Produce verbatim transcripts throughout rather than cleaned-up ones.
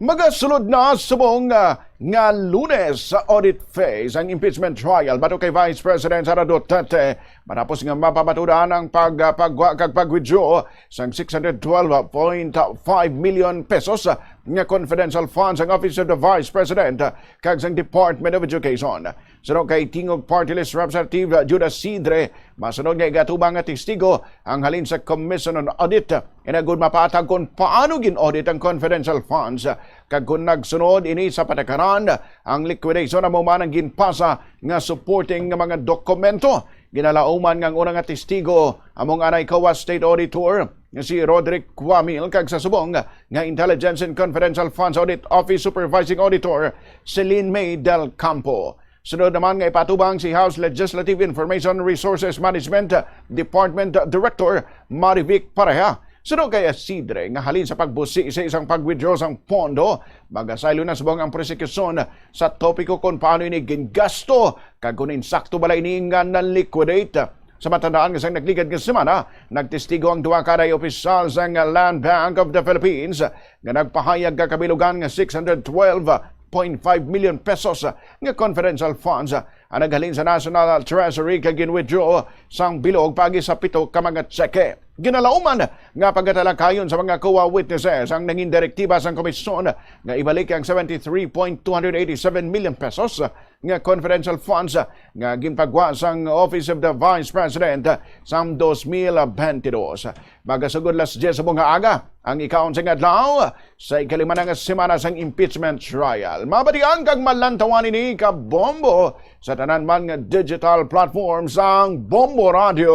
Magasulod na subong, ah, nga Lunes sa audit phase ang impeachment trial batok kay Vice President Sara Duterte, matapos nga mapamatudan ang pag-, ah, pagwa kag pag-withdraw sang six hundred twelve point five million pesos, ah, nga confidential funds sang Office of the Vice President, ah, kag sang Department of Education. Suno kay Tingog Party List Representative Judas Sidre, masunod nga igatubang nga testigo ang halin sa Commission on Audit, ina gud mapatag kon paano gin-audit ang confidential funds, kag kon nagsunod ini sa patakaran, ang liquidation amo man ang ginpasa nga supporting nga mga dokumento. Ginalauman nga ang una nga testigo amo ang anay COA State Auditor nga si Roderick Cuamil kag sa subong nga Intelligence and Confidential Funds Audit Office Supervising Auditor Celine May Del Campo. Sunod naman nga ipatubang si House Legislative Information Resources Management Department Director Marivic Pareha. Sunod kay Sidre nga halin sa pagbusi sa isang pag-withdraw sang pondo, magasaylo na subong ang prosekusyon sa topiko kon paano ini gingasto kag kon insakto bala ini nga na-liquidate. Sa matandaan nga sang nagligad nga semana, nagtestigo ang duha ka anay opisyal sang Land Bank of the Philippines nga nagpahayag ka kabilugan nga six hundred twelve point five million pesos nga confidential funds ang naghalin sa National Treasury kag gin-withdraw sang bilog paagi sa pito ka mga tseke. Ginalauman nga pagatalakayon sa mga COA witnesses ang nangin direktiba sang komisyon nga ibalik ang seventy-three point two hundred eighty-seven million pesos nga confidential funds nga ginpagwa sang Office of the Vice President sang dos mil bentidós. Magasugod las diez subong nga aga ang ikaon sang adlaw sa ikalima na nga semana sang impeachment trial. Mabatian kag malantawan ini ka bombo sa tanan man nga digital platform sang Bombo Radio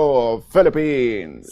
Philippines.